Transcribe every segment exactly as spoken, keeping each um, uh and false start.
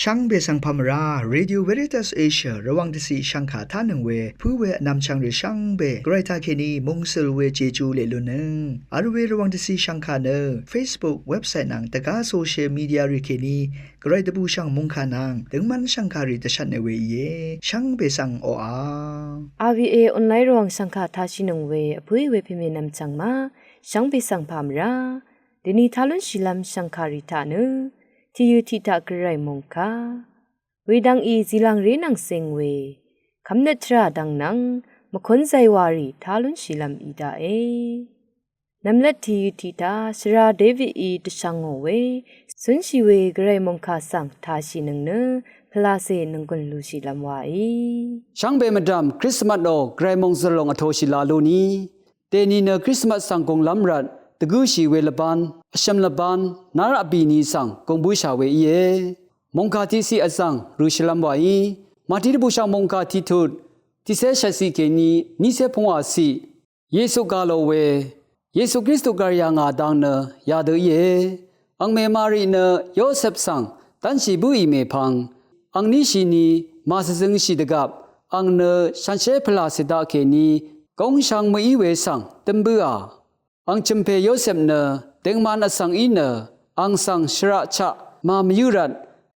Shvngbe svng pà mvrá, Radio Veritas Asia Rvwàng dvciq shvngkà tánøng we pǿ we vnvmchvng rì shvngbe Gvray taqkèní mungsøl we Jeju leq lunnøng vl we Rvwàng dvciq shvngkà nø Facebook, website nvng dvgá social media rì kèní Gvray dvbùshv̀ng mòngkà nvng døngmv́n shv̀ngkàrì dvshvtne we íe. Shvngbe svng oqà. RVA online Rvwàng shv̀ngkà tashìnøng we vpǿì we pèmènvm chv̀ng ma, shvngbe svng pà mvrá. Dèni tá lúnshìlv́m shv̀ngkàrì taq nø tìyø tiq taq Gvray mòngkà. Wedvng í zìlv̀ngré nvng zeng we kv́mnøt tvrà dvng nvng mvkún zaywarì tá lúnshìlv́m í daqe. Nvmlat tìyø tiqtaq shvra Davidí dvshvngò we cúnshì we Gvray mòngkà svng tashìnøng nø pvlacè nònggùn lushìlv́m waí. Shvngbe mvdv̀m Krismatò Gvray mòngzø̀l lòng vtoshì la lúni. Dèni nø Krismat svng gùnglv́m rvt dvgǿshì we lvbán, vshø̀m lvbán, nár vbìni svng gùng bǿshà we íe. Mòngkà tiqciq vzv̀ng rø̀shìlv́m waí. Màtí dvbùshv̀ng mòngkà tiqtut tiqcé shvtciq kèní nícé pungwàciq. Yesu gà lò we, Yesu Kristu gv̀r yà ngà dang nø yadø íe. Angmè Mari nø Yosep svng dv́nshì bǿì mèpvng, angníshìni màshvzøngshì dvgvp, ang nø shànshér pvlàcè daqkèní góng shvng mø̀í we svng døm bǿà. Ang chø̀mpè Yosep nø døngman vsvng í nø ang svng shvraq chaq màmvyǿ rvt,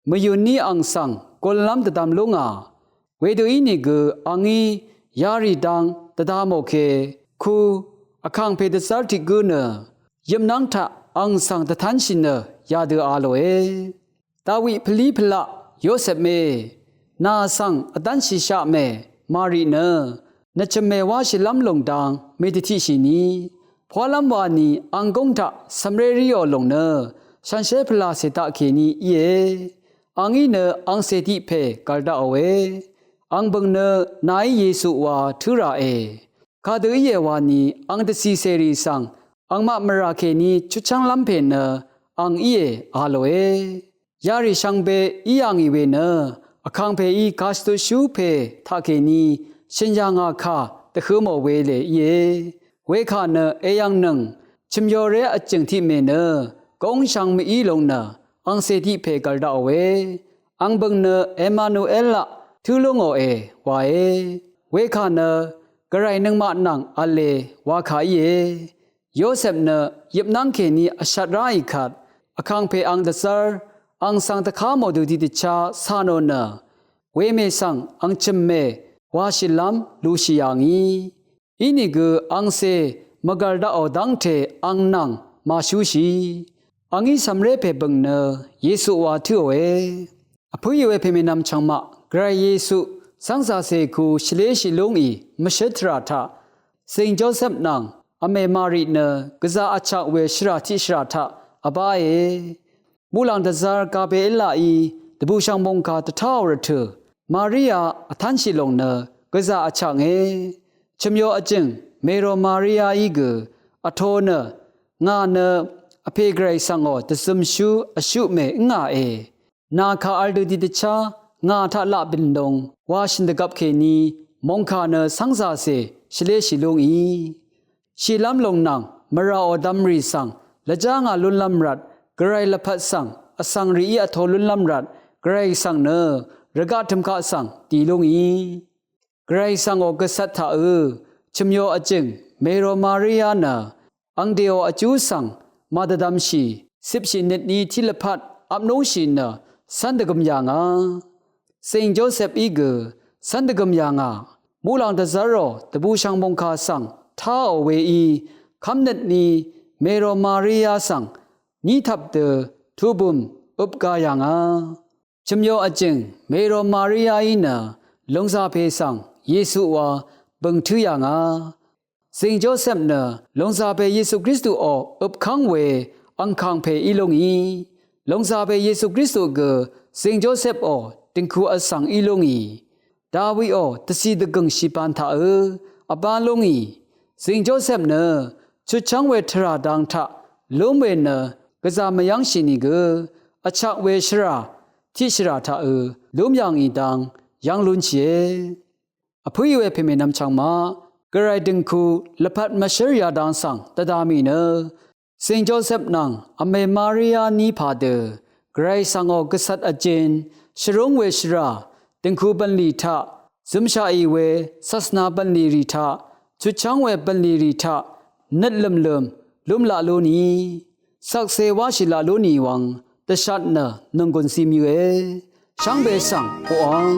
mvyø̀ní ang svng gulv́m dvdvm lúngà. Wedø ínìgø angí yarì dang dvdamò ke, ku vkàngpè dvzv́r tiq gǿ nø yøpnv́ng taq ang svng dvtv́nshì nø yadø a lòe. Dawi pvlí pvlaq Yosepmè, nà svng vdv́nshìshaq mè Mari nø, nvchø̀m mèwáshìlv́m lòng dang mèdvtiqshìni, pwálv́m wani ang góng taq cv̀mré ríò lòng nø shànshér pvlàcè daqkèní íe. Angí nø angcè tiq pè gv̀l daqòe. Ang bø̀ng nø nàí Yesu wa tǿ ràe. Kadø íe wani ang dvcìcèrì svng angmaq mvrà kèní chutchv́nglv́m pè nø ang íe a lòe. Yarì shvngbe í yà ngì we nø vkàngpèí gashvtutshú pè taqkèní shø̀n yà ngà kà dvhø̄ mò we lè íe. Wekà nø èyv̀ngnøng chø̀myoré vjø̀ng tiq mè nø góng shvng mø̀í lung nø angcè tiq pè gv̀l daqòe. Ang bø̀ng nø Emanuelaq tǿ lú ngòe wae. Wekà nø Gvray nøngmaq nvng v̄le wa kà íe. Yosep nø yøpnv́ng kèní vshvt ráì kvt, vkàngpè ang dvzv́r ang svng dvká mò dø tiqdvchá cà nò nø, wemè svng ang chø̀mmè washìlv́m lushì yà ngì. Inìgø angcè mvgv̀l daqò dv́ngte ang nvng màshúshì. Angí cv̀mré pè bø̀ng nø Yesu wa tǿòe. Vpǿì we pèmènvm chv̀ngmaq, Gvray Yesu cv́ngzàcè ku shvléshì lúngì mvshǿl tvrà taq, Zìng Josep nvng vmè Mari nø gvzà vchak we shvrà tiqshvrà taq vbáe. Muqlàng dvzv́r Gabrielaqí dvbùshv̀ng mòngkà dvtáò rvtø̀, Maria vtv́nshì lòng nø gvzà vchaknge. Chø̀myo vjø̀ng mèrò Mariaí gø vtō nø, ngà nø vpè Gvray svngò dvzømshú vshuqmè ǿngàe. Nà kà vl dø tiqdvchá ngà taq laq bø̀n lung wa shø̀n dvgvp kèní mòngkà nø cv́ngzàcè shvléshì lúngì. Shìlv́m lùng nvng mvrà òdvmrì svng lvjá ngà lúnlv́m rvt, Gvray lvpat svng vsvng rìí vtō lúnlv́m rvt, Gvray svng nø rvgaq tø̀mkaq svng dì lúngì. Gvray svngò gvcvt taqø chø̀myo vjø̀ng mèrò Maria nø angdèò vjú svng màdvdvmshì, cipshì nøtni tiq lvpat vp núngshì nø cv́n dvgøm yà ngà. Zìng Josepí gø cv́n dvgøm yà ngà, muqlàng dvzv́rò dvbùshv̀ng mòngkà svng táò weí, kv́mnøtni mèrò Maria svng ní tvp dø tuqbø̀m øp ga yà ngà. Chø̀myo vjø̀ng mèrò Mariaí nø lòngzàpè svng Yesu wa bø̀ng tǿ yà ngà. Zìng Josep nø lòngzàpè Yesu Kristuò øpkv́ng we angkàngpè í lúngì. Lòngzàpè Yesu Kristu gø Zìng Josepò dø̀ngku vsvng í lúngì. Dawiò dvcì dvgø̀ng shìbān taqø vbá lúngì. Zìng Josep nø chutchv́ng we tvrà dang taq lúm we nø gvzà mvyv́ngshì nìgø vchak we shvrà tiqshvrà taqø lúm yà ngì dang yv́ng lúnshìe. Vpǿì we pèmènvm chv̀ngmaq, Gvray dø̀ngku lvpat mvshǿr yadang svng dvdvmì nø, Zìng Josep nvng vmè Maria ní pà dø Gvray svngò gvcvt vjin shvrúng we shvrà, døngku bv̀nlì taq, zømshaqì we svsna bv̀nlì rì taq, chutchv́ng we bv̀nlì rì taq nøt lø̀mlø̀m lúmlaq lú nì, shvkse wáshìlaq lú nì wvng dvshat nø nònggùn cim yøe. Shvngbe svng poqvng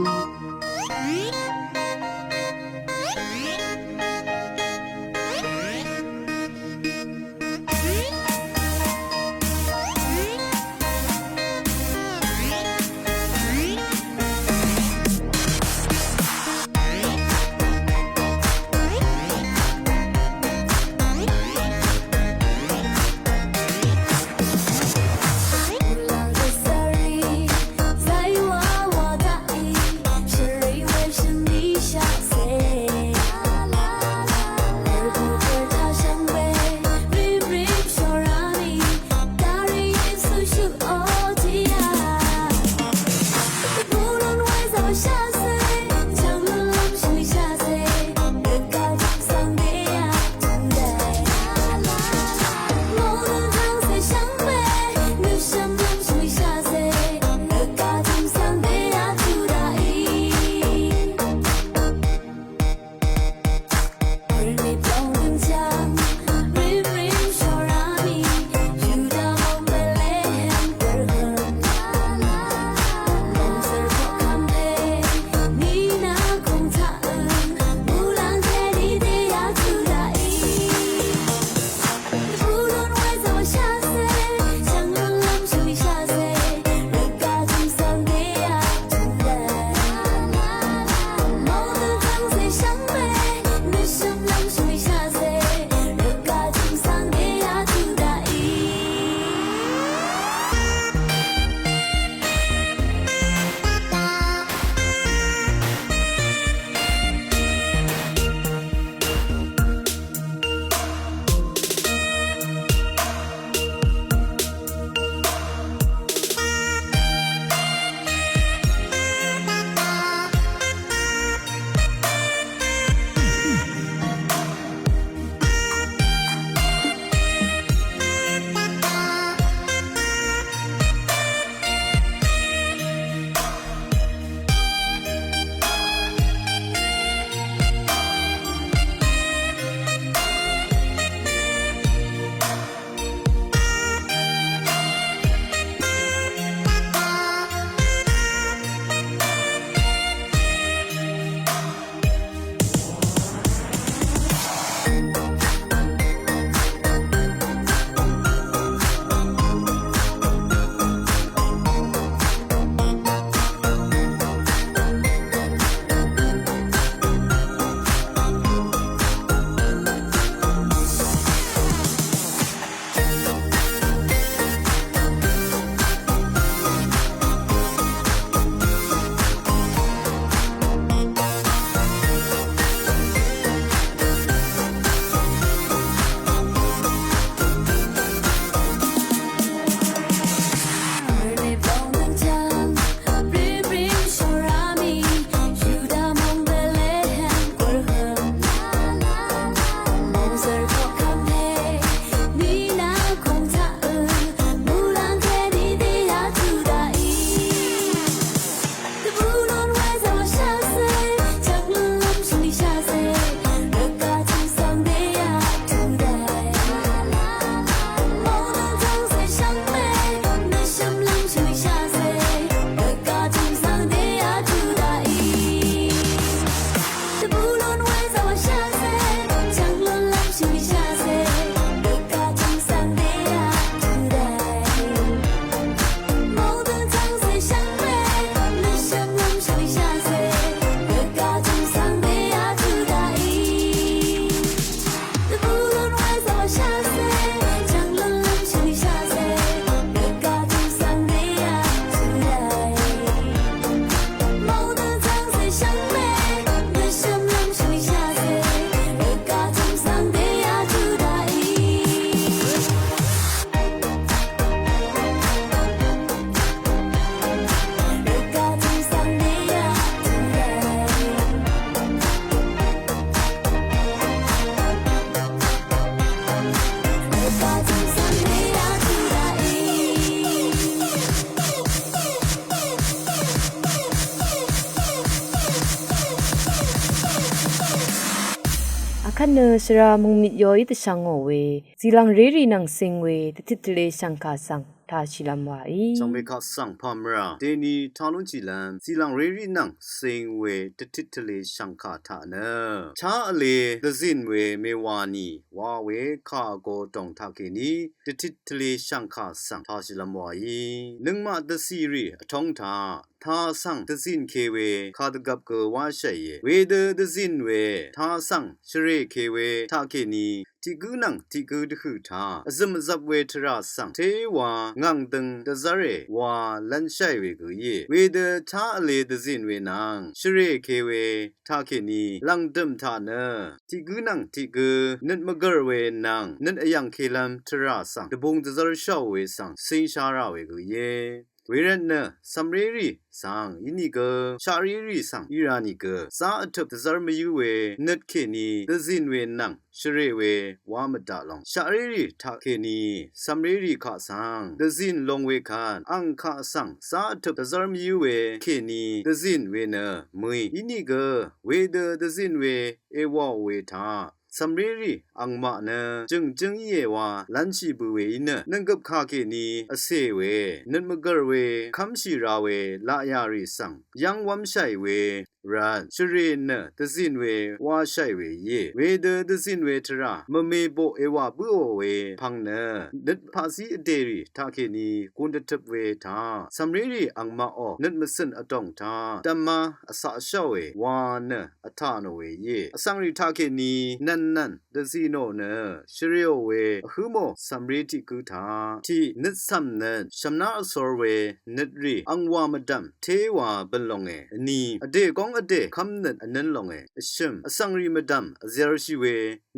Kvt nø shvra mungmit yoí dvshvngò we, zìlv̀ng rérì nvng cing we, dvtit tvle shv̀ngkà svng tashìlvm wàí. Shvngbe kaq svng pàmvrà deni talúnshìlvm, zìlv̀ng rérì nvng cing we, dvtit tvle shv̀ngkà taq nø, chá vle dvzìn we mèwà nì wa we kà vgo dòng taqkèní, dvtit tvle shv̀ngkà svng tashìlvm wàí. Nøngmaq dvcìrì vtóng taq, ta svng dvzìn ke we kadvgvp gø wáshàìe. Wedø dvzìn we ta svng shvrè ke we taqkèní, tiq gǿ nvng tiq gǿ dvhø̀ taq vzø̀m vzvp we tvrà svng téwa ngv̀ng døng dvzv́re wa lv́nshàì we gø íe. Wedø chá vle dvzìn we nvng shvrè ke we taqkèní, lv̀ngdø̀m taq nø tiq gǿ nvng tiq gǿ nøt mvgv̀r we nvng nøt vyv̀ng kelv́m tvrà svng dvbung dvzv́r shàò we svng cíngshá rà we gø íe. Wervt nø cv̀mrérì svng ínìgø, shaqrérì svng í rá nìgø, zá vtøp dvzv́r mvyǿ we nøt kèní dvzìn we nvng shvrè we wá mvdaq lòng. Shaqrérì taqkèní cv̀mrérì kaq svng dvzìn long we kvt, ang kaq svng zá vtøp dvzv́r mvyǿ we kèní dvzìn we nø mø̀í. Ínìgø wedø dvzìn we èwàò we taq, cv̀mrérì angmaq nø jø̀ngjǿng íe wa lv́nshì bø̀ we í nø, nv̀nggøp kà kèní vcè we, nøt mvgv̀r we, kv́mshì ra we laqyà rì svng yv́ng wv́mshàì we rvt, shvrè nø dvzìn we wáshàì we íe. Wedø dvzìn we tvrà mvme boq èwà bǿò we pvng nø, nøt paqzí vdèrì taqkèní gun dvtøp we taq, cv̀mrérì angmaqò nøt mvcø̀n vdòng taq dv̀má vcaqshàòe wa nø vtà nò we íe. Vsvngrì taqkèní nv̀nnv̀n dvzì nò nø shvrèò we vhǿ mò cv̀mré tiq gǿ taq, tiq nøt cv̀m nøt shv̀mná vsor we nøtrì angwà mvdv̀m téwa bø̀n longe. Vni vdè góng vdè kv́mnøt vnǿn longe. Vshø̀m vsvngrì mvdv̀m vzershì we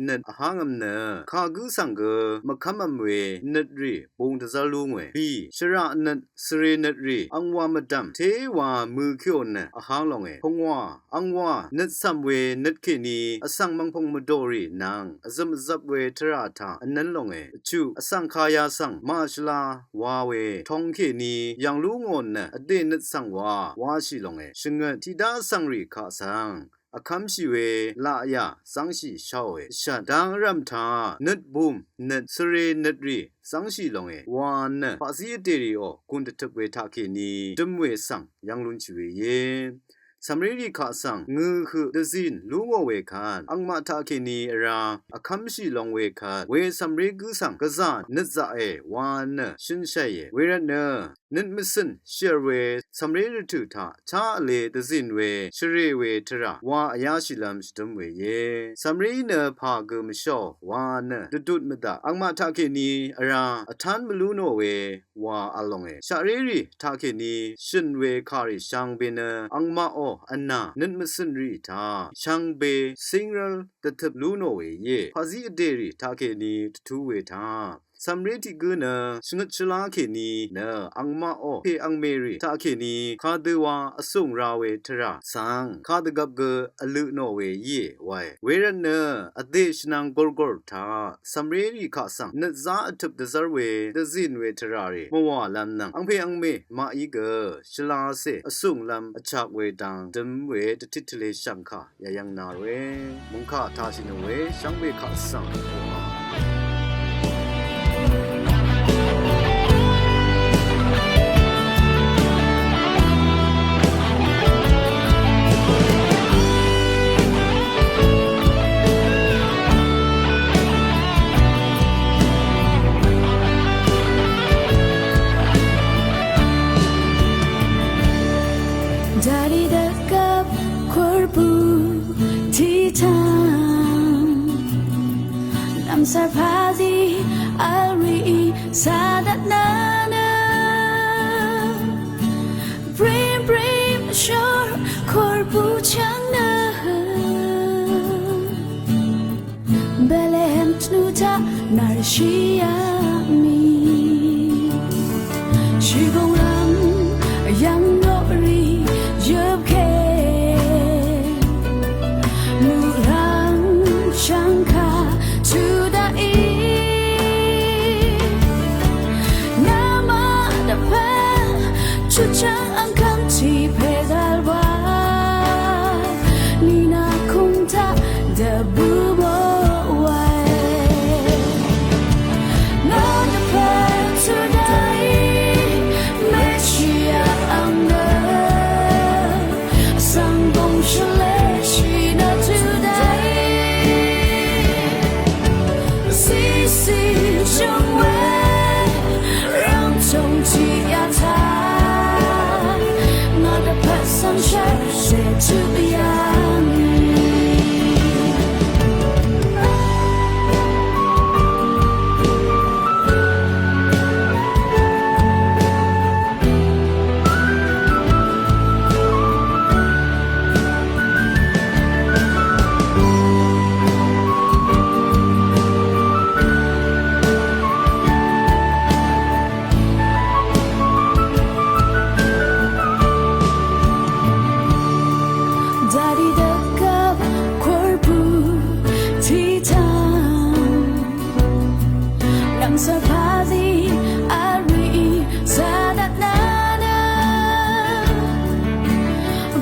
nøt vháng v̄m nø, kagǿ svng gø mvkv́mv̄m we nøtrì bung dvzv́r lú ngòe. Bì shvraq nøt svre nøtrì angwà mvdv̀m téwa mø̀kiò nø vháng longe. Pungwà angwà nøt cv̀m we nøt kèní vsvng mv̀ngpòng mvdòrì nvng vzø̀m vzvp we tvrà taq vnǿn longe. Vchuq vsvng kaya svng màshvla wa we tong kèní yv̀ng lú ngò nø vdè nøt svng wa wáshì longe. Shvngøt tiqdá vsvngrì kaq svng vkv́mshì we laqyà zv́ngshì sháòe. Shvt dang vrv̀m taq nøt bum nøt svre nøtrì zv́ngshì longe wa nø paqzí vdèrìò gun dvtøp we taqkèní døm we svng yv́ng lúnshì we íe. Cv̀mrérì kaq svng ngø̀ høq dvzìn lú ngò we kvt, angmaq taqkèní vrá vkv́mshì long we kvt, we cv̀mré gǿ svng gvzà nøt zaqe wa nø shø̀nshàìe. Wervt nø nøt mvcø̀n shìvr we cv̀mré rvtø̀ taq chá vle dvzìn we shvrè we tvrà wa vyáshìlv́m shvdǿm we íe. Cv̀mréí nø pà gø mvshàò wa nø dvdut mvdaq, angmaq taqkèní vrá vtán mvlú nò we wa v̄l longe. Shaqrérì taqkèní shø̀n we kàrì shvngbe nø angmaqò vnà nøt mvcø̀nrì taq shvngbe cíngrv́l dvtøp lú nò we íe. Paqzí vdèrì taqkèní dvtú we taq cv̀mré tiq gǿ nø shvngøt shvlá kèní nø angmaqò pè angmèrì taqkèní kadøwa vsùng ra we tvrà svng kadvgvp gø vløq nò we íe wae. Wervt nø vdè shvnvng gòrgòr taq cv̀mrérì kaq svng nøt zá vtøp dvzv́r we dvzìn we tvrà rì mvwàlv́m nvng angpè angmè maqí gø shvlacè vsùnglv́m vchak we dang døm we dvtit tvle shv̀ngkà yayvng na ròe. Mungkà tashì nø we shvngbe kaq svng Jari dvgvp kùrpù titan namsar pazí alri sadat nana. Brim brim shor kùrpù chang na. Bethlehem tnø taq narshì yà mì. Shìgùng rvm yv̀ng noqrì yøpke. Muqrang shv̀ngkà tuq daqì. Namaq dvpvt chuchvng angkvng tiq pè dvlwa. Nina kung taq dvbù mò. Dvdvdvkvp korpu titan nvng svpali ari zadatnana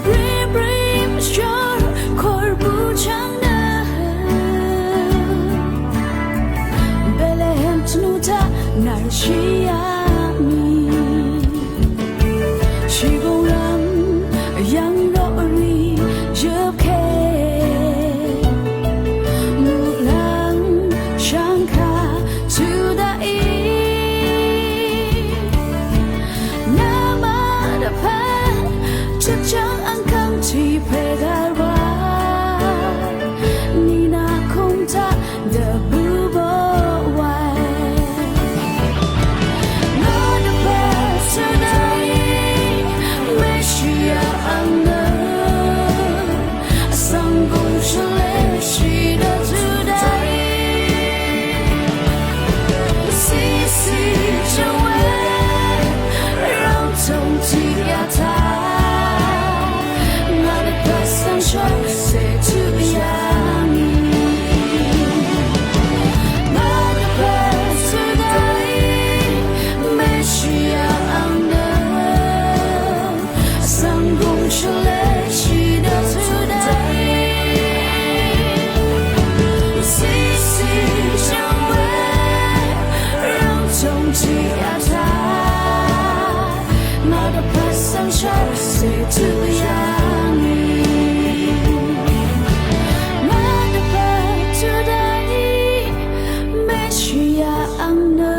brim brim shor korpu chang na Bethlehem tnuta narshia mi Shibongram yang rori yupke mulang shangka tudai nama dapat cecang angkang ti pegarwa nina kumta debubo wai. Nana pasudai Mesia angna sanggung shaleshi da tudai. Sisi jawe rang tong tiata. Nana pasang shor se tu yangi. Nana pasudai Mesia angna sanggung shaleshi da tudai. Sisi jawe rang tong tiata. Nana pasang shor se tu yangi. Nana pasudai Mesia angna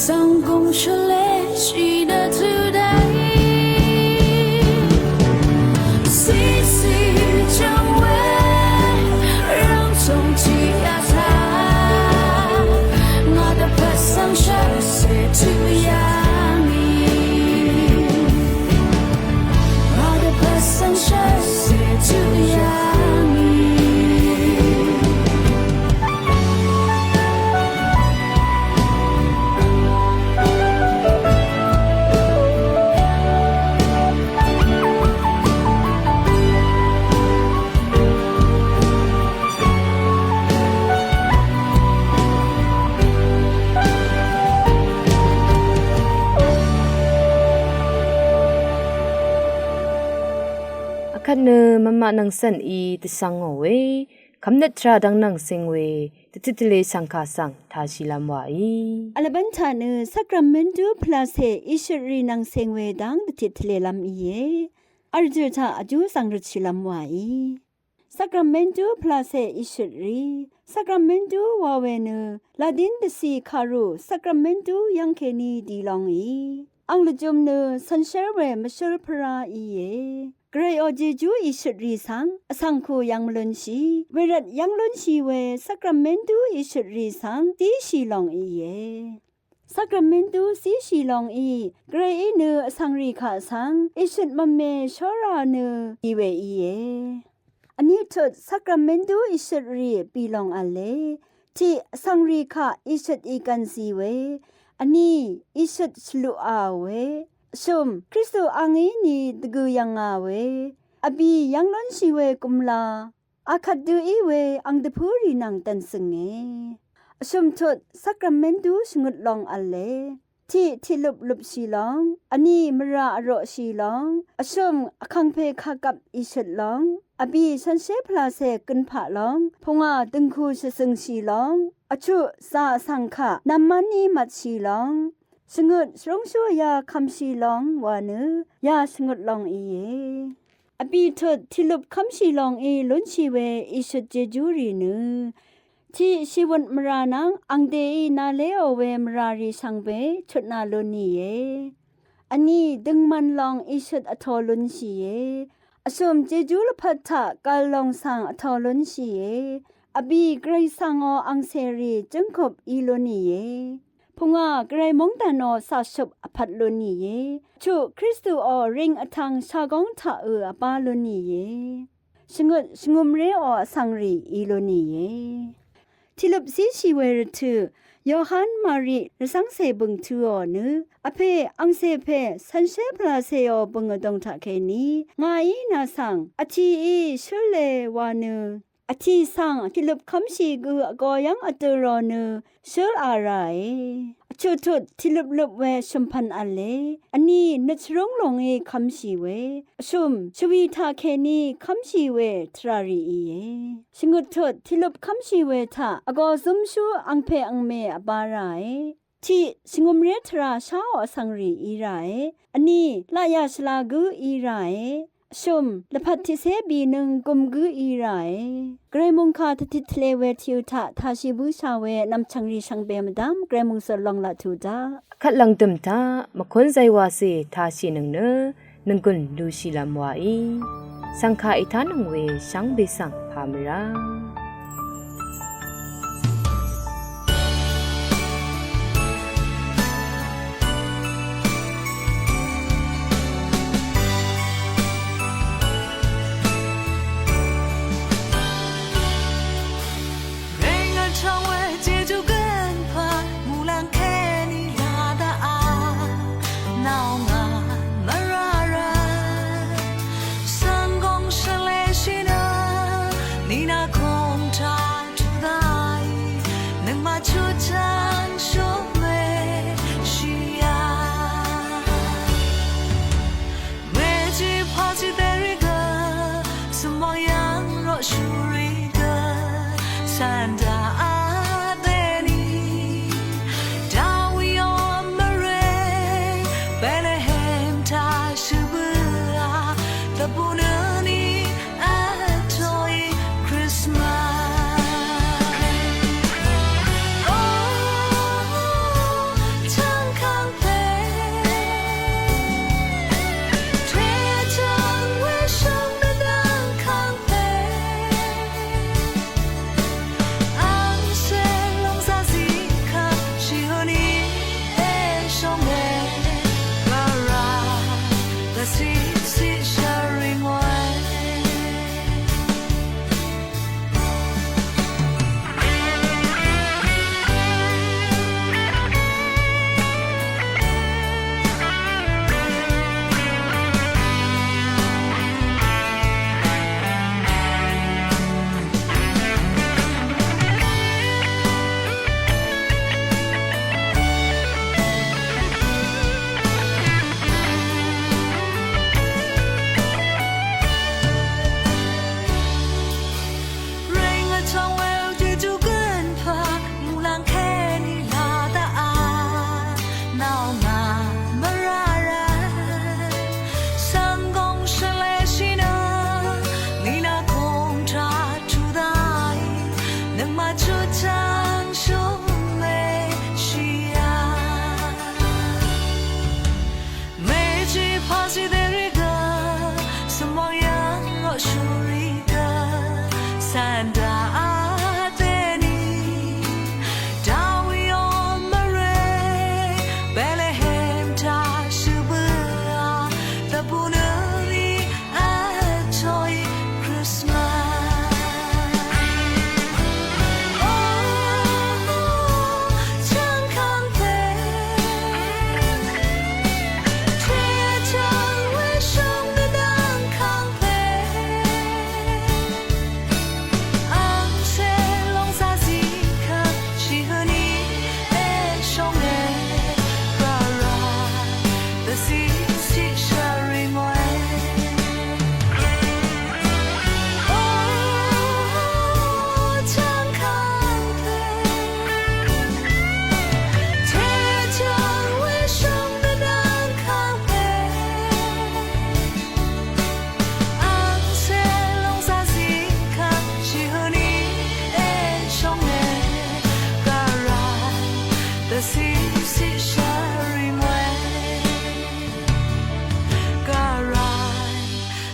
sanggung shaleshi da tudai. Sisi jawe rang tong tiata. Nana pasang shor se tu yangi. Nana pasang shor se tu yangi. Akvt nø mvmaq nvng cv̀n í dvsvng ngò we, kvmnøt tvrà dvng nvng cing we, dvtit tvle shv̀ngkà svng tāshìlv́m wàí. Vlvbv́n taq nø sakramentu pvlacè ìshøtrì nvng cing we dvng dvtit tvlelv́m íe. Vrdø̀ taq vjú zvng røtshìlv́m wàí. Sakramentu pvlacè ìshøtrì. Sakramentu wa we nø Latin dvcì kàrù sakramentu yv́ng kèní di lóngì. Ang lvjøm nø shànshér we mvshǿl pvrá íe. Gvrayò Jejú ìshøtrì svng vsvng kù yv́ng mvlúnshì, wervt yv́ng lúnshì we sakramentu ìshøtrì svng zíshì long íe. Sakramentu zíshì longí, Gvrayí nø vsvngrì kaq svng ìshøt mvme shóra nø í we íe. Vní tut sakramentu ìshøtrì bì long v̄le. Tiq, vsvngrì kaq ìshøt ìgv̀n zì we. Vní, ìshøt shvluqà we. Vshø̀m, Kristu angí ni dvgø̀ yv̀ngà we. Vbì yv́ng lúnshì we gumla akvt dø í we ang dvpǿrì nvng dv̀nsø̀nge. Vshø̀m tut sakramentu shvngøt long v̄le. Tiq, tiqløp løpshì long. Vní, mvrà vroqshì long. Vshø̀m, vkàngpè kàgvp ìshøt long. Vbì, shànshér pvlacè gønpaq long. Pungà, dø̀ngkù shvzø̀ngshì long. Vchuq, zà vsvng kaq nvmán í mvtshì long. Shvngøt, shvrúngshú ya kvmshì long wa nø ya shvngøt long íe. Vbì tut tiqløp kv́mshì longí lúnshì we ìshøt Jejúrì nø tiq, shìwøt mvrà nvng angdeí nàléò we mvràrì shvngbe chutnà lún nìe. Vní døngman long ìshøt vtō lúnshìe. Vshø̀m jejú lvpat taq gv̀l lòng svng vtō lúnshìe. Vbì gvray svngò angcèrì jǿngkup í lúnìe. Pungà gvray móngdànò caqshøp vpat lúnìe. Chuq Kristuò ring vtvng shagóng taqø vbá lúnìe. Shvngøt shvngømréò vsvngrì í lúnìe. Tiqløp zíshì we rvtø̀, Yohan Mari rvcv́ngcè bø̀ng tø̄ò nø, vpè angcè pè cv̄nshé pvlacèò bø̀ng vdōng taqkèní, ngàí nà svng, vtìí shǿle wa nø, vtì svng tiqløp kv́mshì gø vgō yv́ng vdø̄ rò nø, shǿl a ràe. Vchuq tut tiqløpløp we shø̀mpv̀n v̄le. Vní nøt shvrúng lòngí kv́mshì we. Vshø̀m shvwì taqkèní kv́mshì we tvrà rì íe. Shvngøt tut tiqløp kv́mshì we taq vgō zǿmshú angpè angmè vbā ràe. Tiq shvngømré tvrà sháò vsvngrì í ràe. Vní laqyà shvla gǿ í ràe. Vshø̀m lvpat tiqcé bìnøng gøm gǿ í ràe. Gvray mòngkà tvtit tvle we tiq ø taq tashì bǿshà we nv̀mchv̀ngrì shvngbe mvdv́m Gvray mòngsø̀l long laq tuq daq. Vkvt lv̀ngdø̀m taq mvkún zaywàcè tashìnøng nø nònggùn lushìlv́m waí. Svngkà ètánøng we shvngbe svng pà mvrá.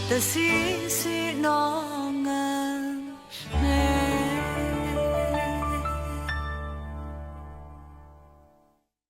Dvcìcì nò